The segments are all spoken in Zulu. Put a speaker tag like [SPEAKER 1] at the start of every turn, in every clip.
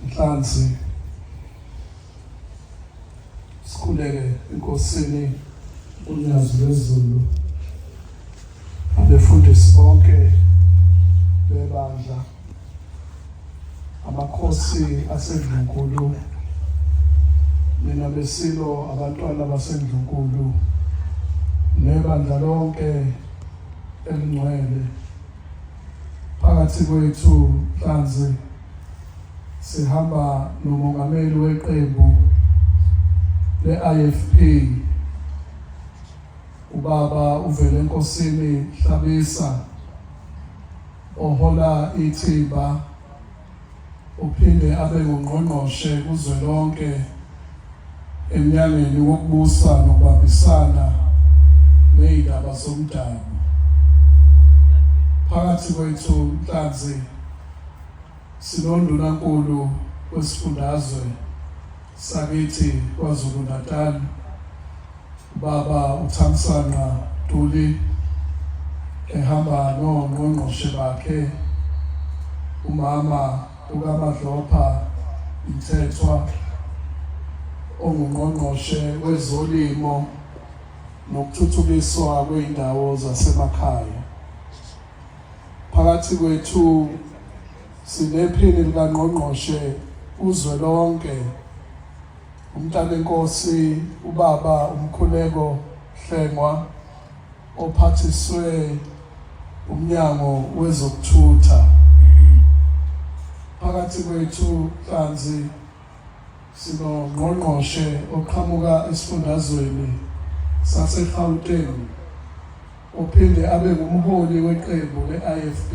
[SPEAKER 1] Nhlanzi sikhuleke enkosini uNyazi lwezulu abefundisi bonke bebandla amakhosi asendlunkulu nina besilo abantwana basendlunkulu nebandla lonke elingcwele phakathi kwethu Nhlanzi sihamba nomongameli weqembu le-IFP ubaba uvele enkosini Hlabisa ohola ithimba uphinde abe ngungqongqoshe kuzwelonke emnyangweni wokubusa nokubambisana nezindaba zomdabu. Phakathi kwethu Nhlanzi sinondunankulu wesifundazwe sakithi KwaZulu-Natal ubaba uThamsanqa Ntuli ehamba nongqongqoshe bakhe umama ukaMadlopha Mthethwa ongungqongqoshe wezolimo nokuthuthukiswa kwey'ndawo zasemakhaya. Phakathi kwethu sinephini likangqongqoshe kuzwelonke umntanenkosi ubaba uMkhuleko Hlengwa ophathiswe umnyango wezokuthutha. Phakathi kwethu Nhlanzi sinongqongqoshe oqhamuka esifundazweni saseGauteng ophinde abe ngumholi weqembu le-IFP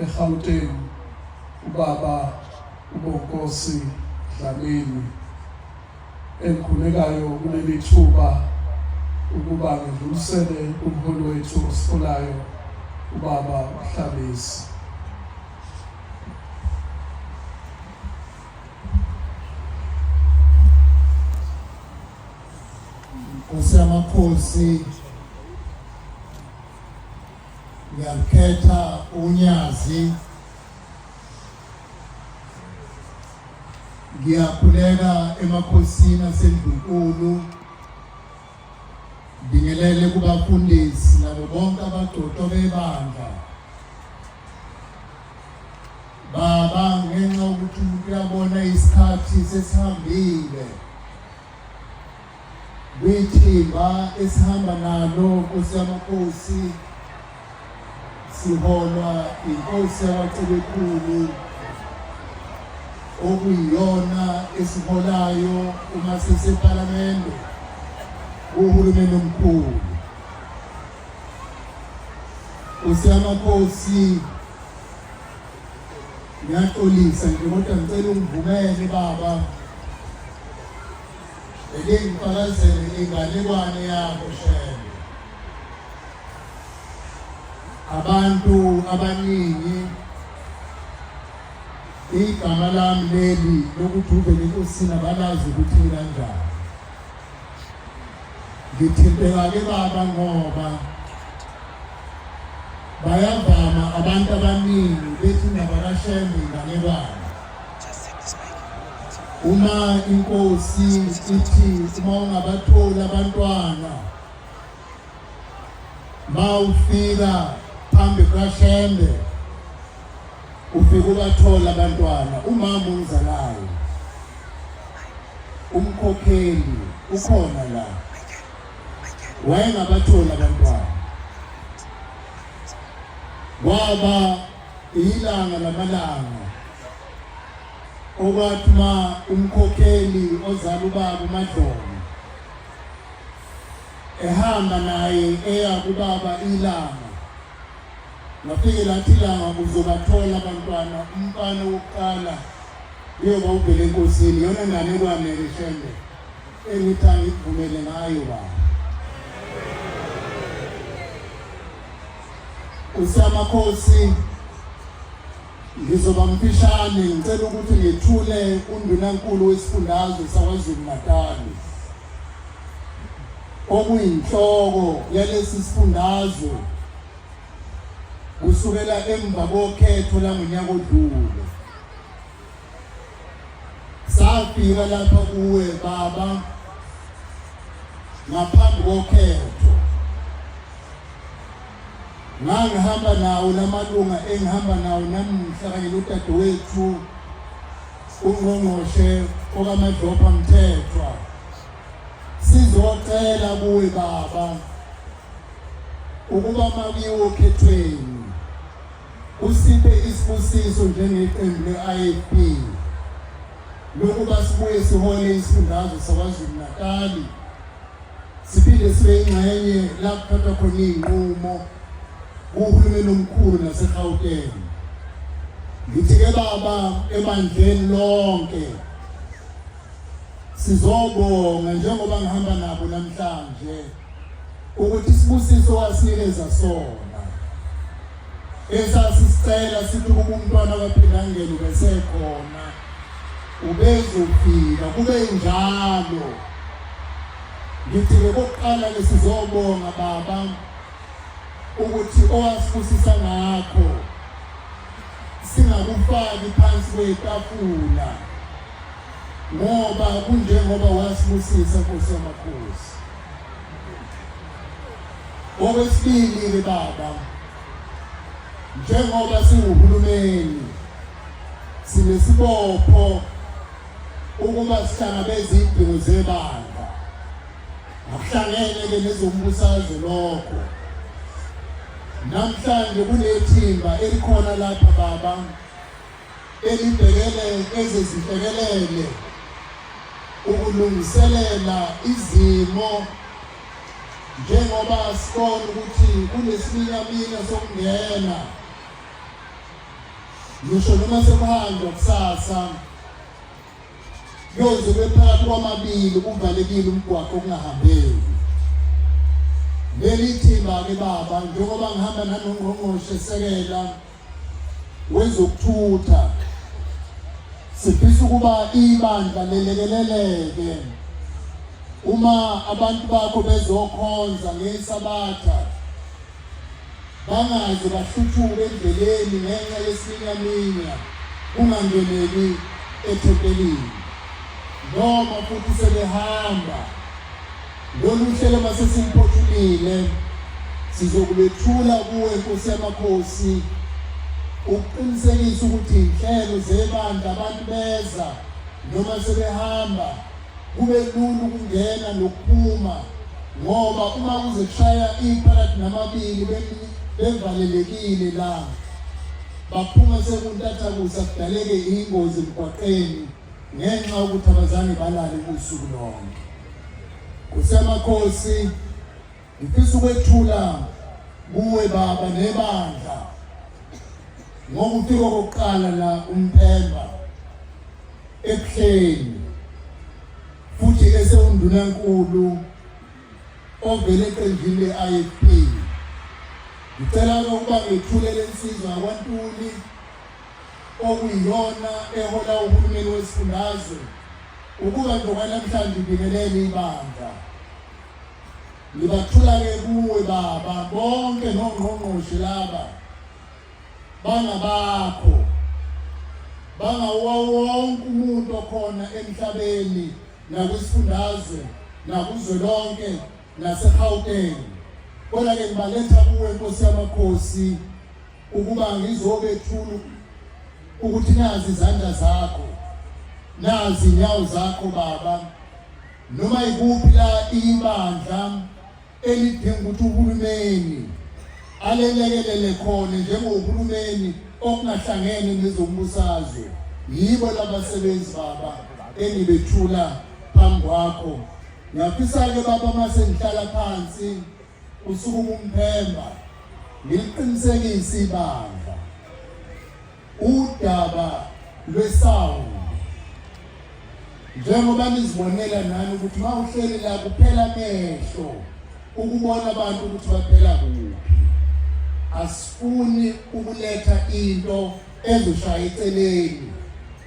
[SPEAKER 1] eGauteng ubaba uBonkosi Dlamini engikhulekayo kuleli thuba ukuba ngidlulisele kumholi wethu osiholayo ubaba uHlabisa.
[SPEAKER 2] Nkosi yamakhosi ngiyakhetha unyazi ngiyakhuleka emakhosini asendlunkulu ngibingelele kubafundisi nabo bonke abagcotshwa bebandla baba ngenxa yokuthi umuntu uyabona isikhathi sesihambile Kwithimba esihamba nalo Nkosi yamakhosi siholwa inkosi yabacebekhulu okuyiyona esiholayo uma sisephalamende kuhulumeni omkhulu. Nkosi yamakhosi ngiyaxolisa nje kodwa ngicela ungivumele baba Eke ngifakazele inganekwane yakho Shembe. Abantu abaningi igama lami leli lokuthi uvele enkosini abalazi ukuthi kanjani. Ngithinteka-ke baba ngoba bayavama abantu abaningi bethi indaba kaShembe inganekwane. Uma inkosi ithi uma ungabatholi abantwana mawufika phambi kukaShembe ufike ubathola abantwana umama ongizalayo umkhokheli ukhona la wayengabatholi abantwana kwaba ilanga lamalanga. Okwathi ma umkhokheli ozala ubaba uMadlomo ehamba naye eya kubaba ilanga, ngafike lathi ilanga uzobathola abantwana, umfana wokuqala uyoba uvele enkosini. Iyona nganekwane-ke Shembe engithi angikuvumele ngayo baba. Usamakhosi, ngizoba mfishane, ngicela ukuthi ngethule undunankulu wesifundazwe saKwaZulu-Natal okuyinhloko yalesi sifundazwe kusukela emva kokhetho langonyaka odlule. Safika lapha kuwe baba ngaphambi kokhetho, ngangihamba nawo lamalunga engihamba nawo namuhla kanye nodadewethu ungqongqoshe okaMadlopha Mthethwa, sizocela kuwe baba ukuba makuyiwe okhethweni usiphe isibusiso njengeqembu le-IFP lokuba sibuye sihole isifundazwe saKwaZulu-Natali, siphinde sibe ingxenye la kuthathwa khona iy'nqumo kuhulumeni omkhulu naseGauteng. Ngithi-ke baba ebandleni lonke sizobonga njengoba ngihamba nabo namhlanje ukuthi isibusiso wasinikeza sona esasisicela sithi ukuba umntwana kaPhindangene ubesekhona ubezofika kube njalo. Ngithi-ke kokuqala-ke sizobonga baba ukuthi owasibusisa ngakho singakufaki phansi kwetafula ngoba kunjengoba wasibusisa Nkosi yamakhosi. Okwesibili-ke baba, njengoba siwuhulumeni sinesibopho ukuba sihlangabeze izidingo zebandla. Akuhlangene-ke nezombusazwe lokho. Namhlanje kunethimba elikhona lapha baba elibhekele ezezinhlekelele ukulungiselela izimo njengoba sibona ukuthi kunesiminyaminya sokungena ngisho noma sekuhanjwa kusasa kuyoze kube phakathi kwamabili kuvalekile umgwaqo kungahambeki. Leli thimba-ke baba, njengoba ngihamba nanongqongqoshe sekela wezokuthutha, sifisa ukuba ibandla lelekeleleke uma abantu bakho bezokhonza ngeSabatha, bangaze bahluthuke endleleni ngenxa yesiminyaminya kungangeneki ethempelini, noma futhi sebehamba. Lolu hlelo masesiluphothulile sizokulwethula kuwe Nkosi yamakhosi ukuqinisekisa ukuthi inhlelo zebandla abantu beza noma sebehamba kube lula ukungena nokuphuma, ngoba uma kuze kushaya iphakathi namabili bevalelekile la baphuma sekuntathakusa kudaleke ingozi emgwaqeni ngenxa yokuthi abazange balale usuku lonke. Kusemakhosi, ngifisa ukwethula kuwe baba nebandla ngokufika kokuqala la uMpemba eBuhleni futhi esewundunankulu ovele eqenjini le-IFP. Ngicela ukuba ngethule le nsizwa yakwaNtuli okuyiyona ehola uhulumeni wesifundazwe ukuba nje kwanamhlanje ibingelele ibandla. Ngibathula-ke kuwe baba bonke nongqongqoshe laba bangabakho, bangawo wonke umuntu okhona emhlabeni nakwisifundazwe nakuzwelonke naseGauteng. Kodwa-ke ngibaletha kuwe Nkosi yamakhosi ukuba ngizobethula ukuthi nazi izandla zakho, nazi inyawo zakho baba, noma ikuphi la ibandla elidinga ukuthi uhulumeni alelekelele khona njengohulumeni okungahlangene nezombusazwe. Yibo labasebenzi baba engibethula phambi kwakho. Ngiyafisa-ke baba uma sengihlala phansi usukume umphemba ngiliqinisekise ibandla udaba lwesawundi njengoba nizibonela nani ukuthi uma uhleli la kuphela amehlo ukubona abantu ukuthi baphela kuphi. Asifuni ukuletha into ezoshaya eceleni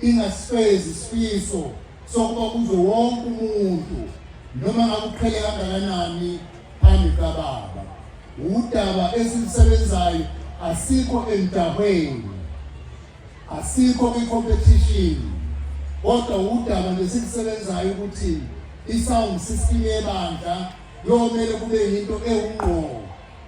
[SPEAKER 2] ingasifezi isifiso sokuba kuze wonke umuntu noma ngabe uqhele kangakanani phambi kababa. Udaba esilusebenzayo asikho emjahweni, asikho kwi-competition, kodwa udaba nje esilusebenzayo ukuthi i-sound system yebandla kuyomele kube yinto ewungqo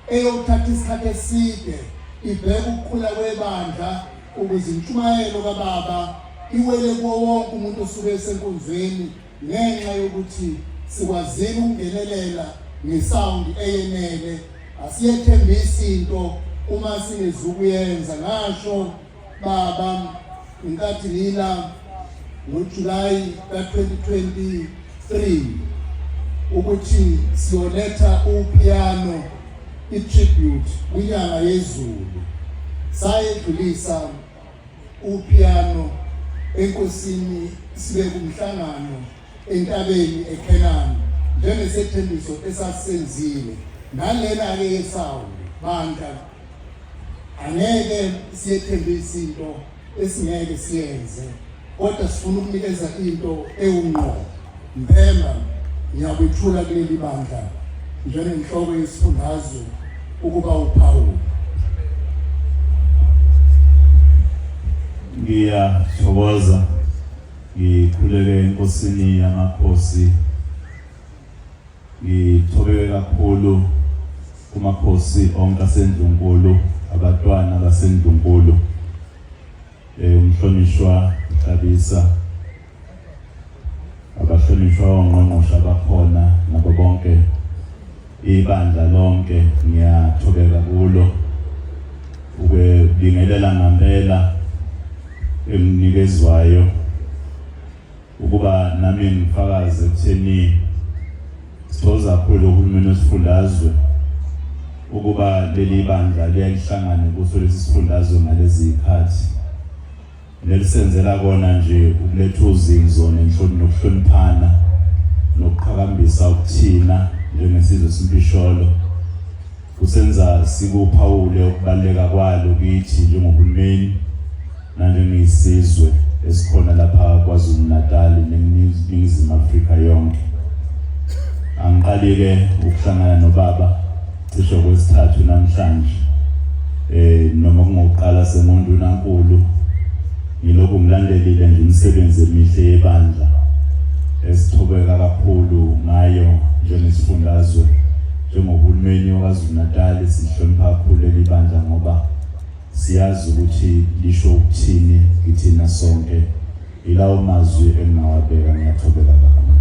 [SPEAKER 2] eyothatha isikhathi eside ibheke ukukhula kwebandla ukuze intshumayelo kababa iwele kuwo wonke umuntu osuke esenkonzweni ngenxa yokuthi sikwazile ukungenelela ngesawundi eyenele. Asiyethembisi into uma singezukuyenza. Ngasho baba ngenkathi ngila ngoJulayi ka-2023 ukuthi siyoletha upiano i-tribute kwinyanga yezulu. Sayedlulisa upiano enkosini sibe kumhlangano entabeni eKhenani njengesethembiso esasenzile. Nalena-ke yesawundi bandla angeke siyethembise into esingeke siyenze, kodwa sifuna ukunikeza into ewungqo. Mphemba ngiyakwethula kuleli bandla njengenhloko yesifundazwe ukuba uphawule.
[SPEAKER 3] Ngiyathokoza ngikhuleke enkosini yamakhosi ngithobeke kakhulu kumakhosi onke asendlunkulu abatwana basendlunkulu eh umhlonishwa Hlabisa abahlonishwa ongqongqoshe abakhona nabo bonke ibandla lonke ngiyathobeka kulo ukubingelela ngempela enginikezwayo ukuba nami ngifakaze ekutheni sithokoza kakhulu uhulumeni wesifundazwe ukuba leli bandla liyalihlangane kuso lesi sifundazwe ngalezi zikhathi nelisenzela kona nje ukuletha uzinzo nokuhloniphana nokuqhakambisa ukuthina njengesizwe simpisholo kusenza sikuphawule ukubaluleka kwalo kithi njengohulumeni nanjengesizwe esikhona lapha KwaZulu-Natal neNingizimu Afrika yonke. Angiqali-ke ukuhlangana nobaba cishe kwesithathu namhlanje eh noma kungokuqala semondunankulu ngilokhu ngilandelile nje imisebenzi emihle yebandla esithobeka kakhulu ngayo njengesifundazwe njengohulumeni waKwaZulu-Natal sihlonipha kakhulu leli bandla ngoba Siyazi ukuthi lisho ukuthini kithina sonke. Yilawo mazwi engingawabeka, ngiyathobeka kakhulu.